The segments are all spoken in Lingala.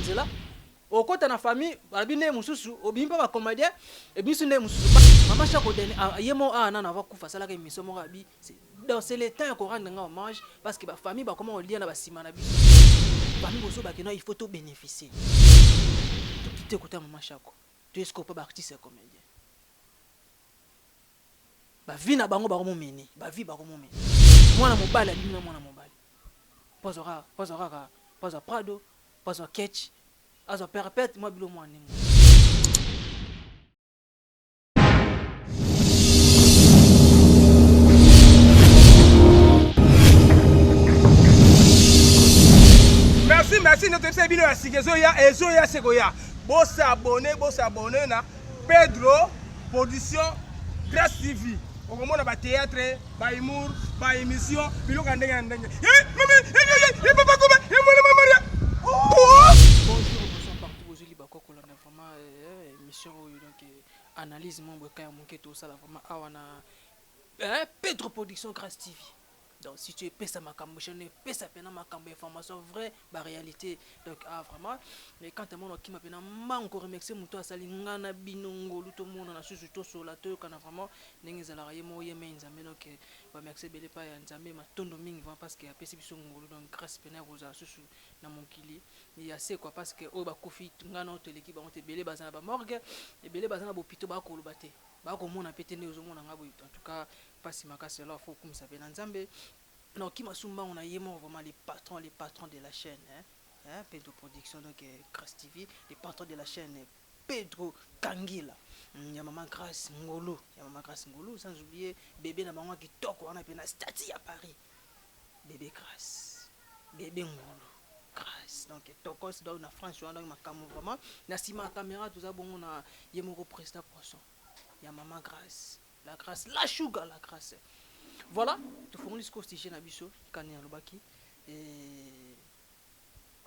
nzela. Okota na famille, balobi ndenge mosusu, obimi mpe bacomédien, ebimisi ndenge mosusu. Mama Shako dene ye moko awa nano ava kufa, asalaka émission moko abi donc c'est le temps ya korendre nga hommage, parce que bafamille bakoma kolia na basima na biso. Famille bozobake no, il faut tobénéficier. Tokite kota mama Shako, toyeskopa baartiste ya comédien, bavie na bango bakomomene, bavie bakomomene. Mwana mobali abimi na mwana mobali po azwa kaka, po azwa Prado, po azwa ketch, azwa perpète, mwa bilo mwa ndenge. Merci, merci. Nde toyebisa bino ya sika ezoya, ezoya se koya. Bosabone, bosabone na Pedro Production Grace TV. Okomona ba théâtre, ba humour, ba émission, biloko ya ndenge na ndenge. Papa Koba, mwana Maria. Bonjour, bonsoir partout bozwi libako kolanda vraiment émission oyo. Donc analyse mo boye ya moke tosala vraiment awa na Pedro Production Grace TV. Donc si tu epesa makambo chaîne, epesa mpena makambo, information vrai, baréalité. Donc ah, vraiment, mais quand amona okima mpena mbango koremercier moto asali nga na bino ngolu, tomona na susu, tosola, toyokana vraiment ndenge ezalaka. Ye moko ye mei Nzambe. Donc bamerci ebele epai ya Nzambe, matondo mingi vraiment, parce que apesi biso ngolu, donc grâce mpena ya kozala susu na mokili ya se quoi. Parce que oyo bakufi, nga na oyo toleki bango te. Ebele baza na bamorgue, ebele baza na bopito, bakoloba te, bakomona mpe te nde ozomona nga boye. En tout cas mpasi makasi. Alors faut okumisa mpe na Nzambe na okima sumbango na ye moko vraiment, les patrons, les patrons de la chaîne, hein? Hein? Pedro Production, donc Grâce TV, les patrons de la chaîne, Pedro Kangila ya mama Grâce Ngolu, ya mama Grâce Ngolu, sans oublier bébé na bango ya kitoko wana mpe na stati ya Paris, bébé Grâce, bébé Ngolu Grâce. Donc tokos, donc na France wana. Donc makambo vraiment na nsima ya caméra, toza bongo na ye moko président Poisson ya mama Grâce, la grâce, la sugar, la grâce. Voilà, tofongoli sikoyo sujet na biso. Kani alobaki,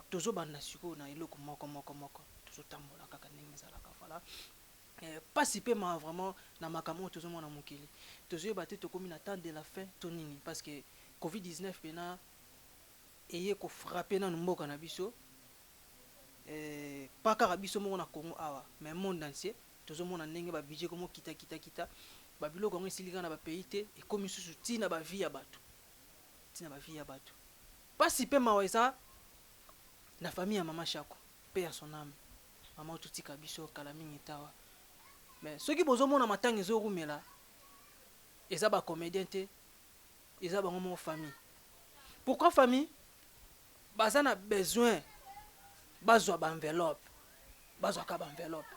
tozobanda sikoyo na eloko moko moko moko, tozotambola kaka ndenge ezalaka. Voilà, pasi mpe ma vraiment na makambo oyo tozomona mokili, tozoyeba te tokómi na temps de la fin to nini, parce que COVID-19 mpena eye kofrapper nanu mboka na biso, pa kaka biso moko na Congo awa, mais monde entier. Tozomona ndenge babudget komo kita kita kita, babiloko yango esili kaka na bapays te, ekomi susu ntina bavie ya bato, ntina bavie ya bato. Pasi mpe mawa eza na famille ya mama Shako, mpe ya son âme, mama oyo totika biso kala mingi tawa. Mais soki bozomona matanga ezorumela, eza bacomédien te, eza bango moko famille. Pourquoi famille baza na besoin bazwa baenveloppe, bazwaka baenveloppe?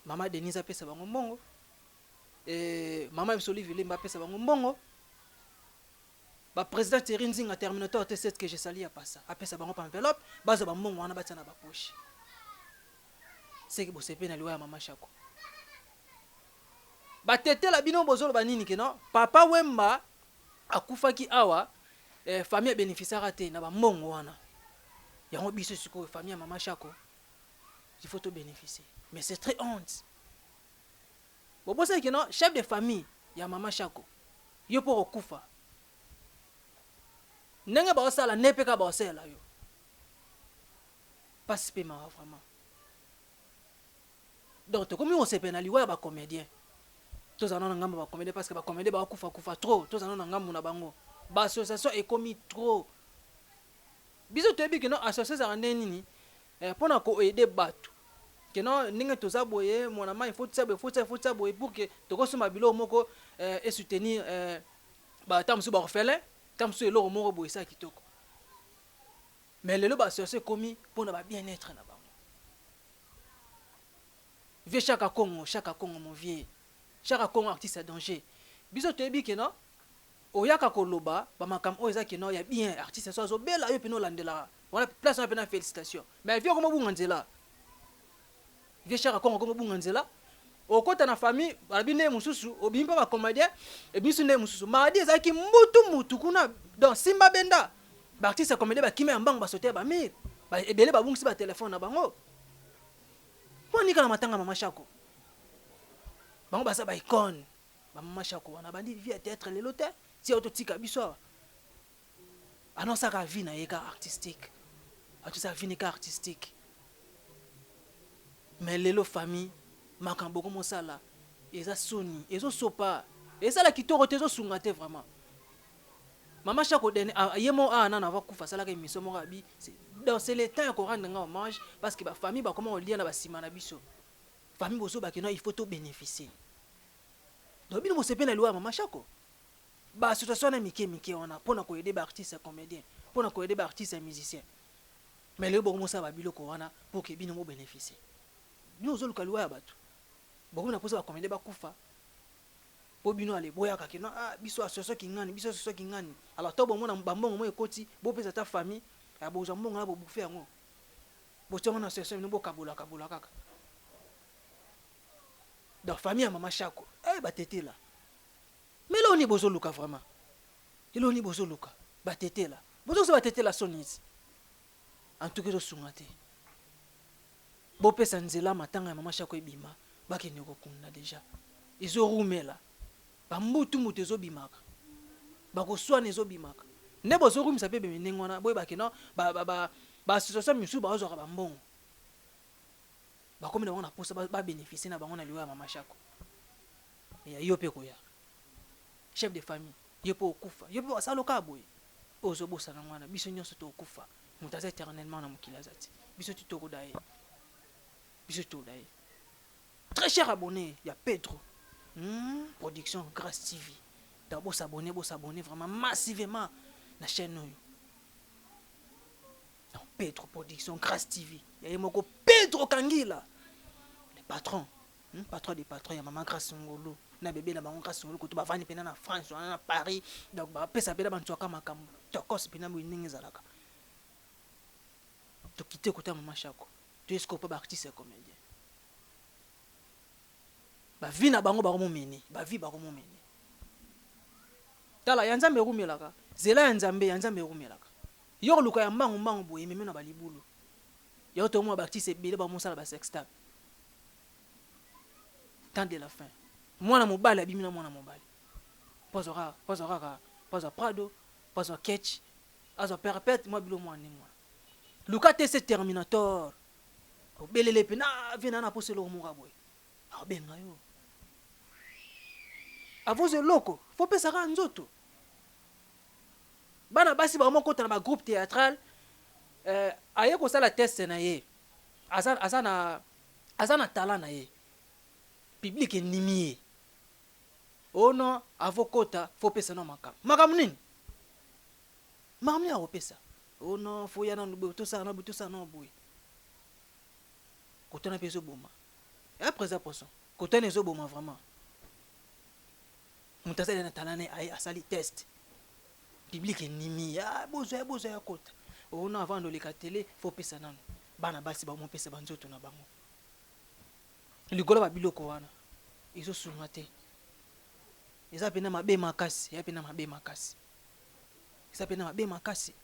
Mama Denise apesa bango mbongo, mama biso Olive Lemba apesa bango mbongo, baprésident Thierry Nzinga Terminator T7 que je sali ya pasa apesa bango pa enveloppe, bazwa bambongo wana batia na bapoche. Seki bosepe na liwa ya mama Shako, batetela bino bozoloba nini? Ke non, Papa Wemba akufaki awa, famille abénéficiaka te na bambongo wana. Yango biso sikoyo famille ya mama Shako, il faut tobénéficier. Mais c'est très honte. Bobosaki ke non, chef de famille ya mama Shako, yo mpo kokufa ndenge baosala nde mpe kaka baosalela yo. Pasi mpe mawa vraiment. Donc tokomi kosepela na liwa ya bacomédien. Tozala na ngambo ya bacomédien, parce que bacomédien bakufa kufa trop. Tozala na ngambo na bango. Baassociation ekomi trop. Biso toyebi ke non, association ezalaka ndenge nini mpona koaider bato. Ke non, ndenge toza boye, mwana mai faut tia boye, faut tia, faut tia boye, pour que tokosomba biloko moko esoutenir bata mosusu, baorphelin, ta mosusu eloko moko boye esala kitoko. Mais lelo baassociation ekomi mpona babien-être na bango. Vieux Chaka Congo, Chaka Congo, mon vieux Chaka Congo, artiste ya danger. Biso toyebi ke non, oyaka koloba bamakambo oyo eza ke non ya bien. Artiste so azobela, yo mpena olandelaka wana place wana mpena, félicitation. Mais vieux okoma obunga nzela. Vieux Chaka Congo okoma obunga nzela. Okota na famille, balobi ndenge mosusu, obimi mpe bacomédien, ebimisi ndenge mosusu. Mardi ezalaki mbutu mutu kuna, donc simba benda baartiste ya comédien bakima ya mbango, basote ya bamire ebele, babungisi batelefone na bango mpo nika na matanga mama Shako. Bango baza baicone. Bamama Shako wana bandi vie ya théâtre lelo te, tia oyo totika biso awa, anonsaka vie na ye kaka artistique. Bato eza vie nika artistique. Mais lelo famille makambo okomosala eza soni, ezosopa, ezala kitoko te, ezosunga te vraiment. Mama Shako dene ye mo a nana ava kufa, asalaka émission moko abi donc c'est le temps ya korendre nga hommage, parce que bafamille bakoma kolia na basima na biso. Famille bozobaki no, il faut to bénéficier. Donc bino bosepe na liwa ya Mama Shako, baassociation wana mike mike wana mpona koaider baartiste ya comédien, mpona koaider baartiste ya musicien. Mais lelo bokomosala babiloko wana pour ke bino bobénéficie. Bino ozoluka liwa ya bato, bokomi na mposa bacomédien bakufa mpo bino ale boyaka ke no, ah, biso association kingani, biso association kingani. Alors to bomona bambongo mo ekoti, bopesa ata famille ya bozwa mbongo na bobufe yango, botiango na association, bino bokabola kabola kaka. Donc famille ya Mama Shako, eh, batetela, mais eloko nini bozoluka vraiment? Eloko nini bozoluka? Batetela, bozokosa batetela soni eti. En tout cas ezosunga te. Bopesa nzela matanga ya Mama Shako ebima, bakende kokunda. Déjà ezorumela bambutu mutu ezobimaka, bakoswana ezobimaka nde bozorumisa mpe beme ndenge wana. Boyebake no baassociation misusu bazwaka bambongo, bakomi na bango na posa babénéficie na bango na liwa ya Mama Shako. Ya yo mpe koya chef de famille, yo mpe okufa, yo mpe basaloka boye oyo ozobosana wana. Biso nyonso tokokufa, moto aza éternellement na mokili aza ti. Biso ti tokoda ye, biso tokoda ye. Très cher abonné ya Pedro Production Grâce TV, donc bosabonner, bosabonner vraiment massivement na chaîne oyo. Donc Pedro Production Grâce TV ya ye moko Pedro Kangila, le patron, patron des patrons ya Mama Grâce Ngolu na bebe na bango Grâce Ngolu, koto bavandi mpena na France wana, na Paris. Donc bapesa mpena banzwaka makambo tokos mpena boye ndenge ezalaka. Tokite kota Mama Shako, toyeskopa mpo baartiste ya comédien, bavie na bango bakomomene, bavie bakomomene. Tala, ya Nzambe erumelaka, zela ya Nzambe, ya Nzambe erumelaka. Yo koluka ya mbangu mbangu boye, ememi na balibulu. Yo tomona baartiste ebele bamosala basextape. Temps de la fin, mwana mobali abimi na mwana mobali mpo azwa kaka, mpo azwa Prado, mpo azwa ketch, azwa perpète, mwa bilo mwa ndenge wana. Luka te se terminator obelele mpe na vie na na posa eloko moko boye, akobenga yo avozwa eloko, fo pesaka nzoto. Bana basi bakomokota na bagroupe théâtral, aye kosala test na ye, aza na talent na ye, public endimi ye. Oh non, avokota fo pesa no makambo. Makambo nini? Makambo nini akopesa? Oh non, fo ya nanu boye, tosala na boye, tosala na boye. Kotana mpe ezoboma ya président Poisson, kotana ezoboma vraiment. Moto azali na talent ne, aye asali test, public endimi, ya bozwa, ya bozwa, ya kota. Oh non, avant ndoleka tele fo pesa nanu. Bana basi bamopesa banzoto na bango likolo babiloko wana, ezosunga te. Eza mpena mabe makasi, eza mpena mabe makasi, eza mpena mabe makasi.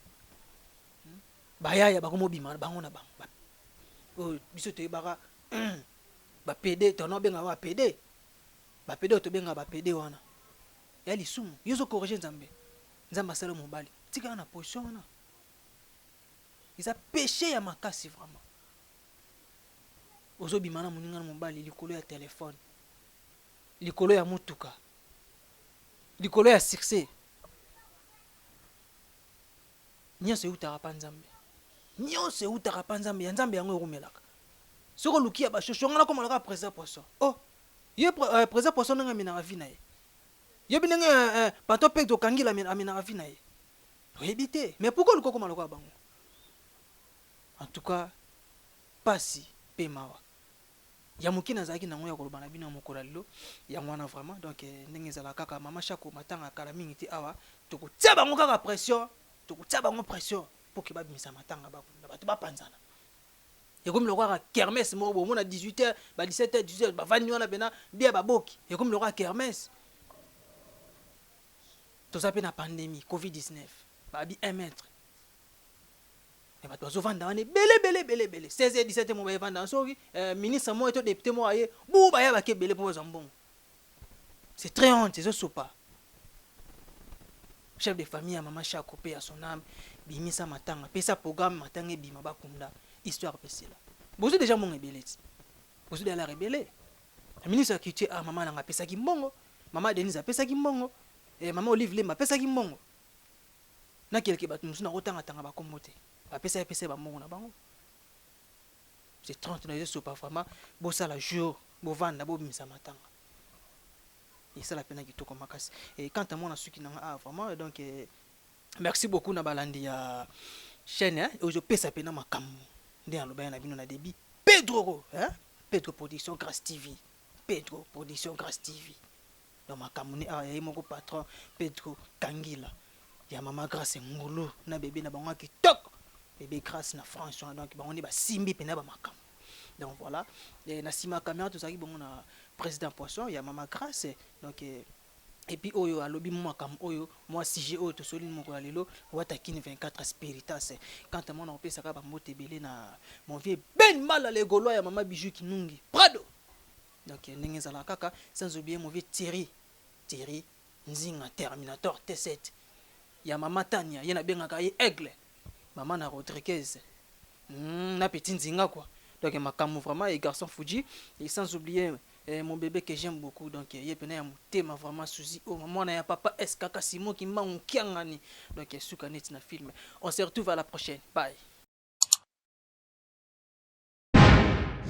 Bayaya bakomobima bango na bango. Oyo biso toyebaka bapédé, tono obengaka bapédé, bapédé oyo tobengaka bapédé wana ya lisumu. Yo ozocorriger Nzambe? Nzambe asala mobali, tikala na position wana, eza péché ya makasi vraiment. Ozobima na moninga na mobali likolo ya telefone, likolo ya motuka, likolo ya succès. Nyonso eutaka mpa Nzambe, nyonso eutaka mpa Nzambe. Ya Nzambe yango erumelaka. Soki oluki ya bashosho, nga nakoma kaka président Poisson. Oh, ye président Poisson, ndenge amenaka vie na ye, yebi ndenge patron mpe okangila amenaka vie na ye, oyebi te. Mais pourquoi oluki okoma lokola bango? En tout cas pasi mpe mawa ya moke nazalaki nango ya koloba na bino ya mokolo ya lelo, yango wana vraiment. Donc ndenge ezalaka kaka, Mama Shako matanga kala mingi te awa, tokotia bango kaka pression, tokotia bango pression mpo ke babimisa matanga, bakunda, bato bapanzana. Ekomi lokola kermesse moko bomona 18 heures, ba 17 heures, 18 heures, bavandi wana mpena bia baboki, ekomi lokola kermesse. Toza mpe na pandémie COVID-19, babi 1 mètre, me bato bazovanda wana ebele ebele ebele ebele. 16 heures, 17 heures mo bayevanda wana. Soki ministre moko to député moko aye bu, baya bake ebele mpo bazwa mbongo. C'est très honte, ezosopa. Chef de famille ya Mama Shako, mpe ya son âme. Bimisa matanga, pesa programme, matanga ebima, bakunda, histoire pesela. Bozwi déjà mbongo ebele ti, bozwi dollar ebele. Ministre ya culture, ah, mama nanga apesaki mbongo, mama Denise apesaki mbongo, mama Olive Lemba apesaki mbongo, na kelke bato mosusu nakotangatanga bakombo te, bapesaki, apesaki bambongo na bango. C'est 30 na ezosopa vraiment. Bosala jour, bovanda, bobimisa matanga, esala mpena kitoko makasi. Et quant à moi, na suki nanga, ah, vraiment, donc merci beaucoup na balandi ya chaîne, hein, ozopesa mpena makambo nde alobaki na bino na début. Pedro, hein? Pedro Production Grâce TV, Pedro Production Grâce TV. Donc makambo ni awa, ye moko patron Pedro Kangila ya mama Grâce Ngulu na bébé na bango ya kitoko, bébé Grâce na France wana. Donc bango nde basimbi mpena bamakambo. Donc voilà, na nsima ya caméra tozalaki bongo na président Poisson ya mama Grâce. Donc et puis oyo alobi mo makambo oyo, mwa sujet oyo tosoli mokolo ya lelo, Watakini 24 Spiritas. Quant à moi, na kopesaka bambote ebele na mon vieux Ben Mala le Gaulois ya mama Bijou Kinungi Prado. Donc ndenge ezalaka kaka, sans oublier mon vieux Thierry, Thierry Nzinga Terminator T7 ya mama Tania, ye nabengaka ye Aigle, mama na Rodriguez, na petit Nzinga quoi. Donc makambo vraiment, et garçon Fuji, et sans oublier mon bébé que j'aime beaucoup, donc ye pena ya motema vraiment, Suzy o mwana ya papa S kaka Simon Kimbangu Kiangani. Donc suka neti na film. On se retrouve à la prochaine, bye.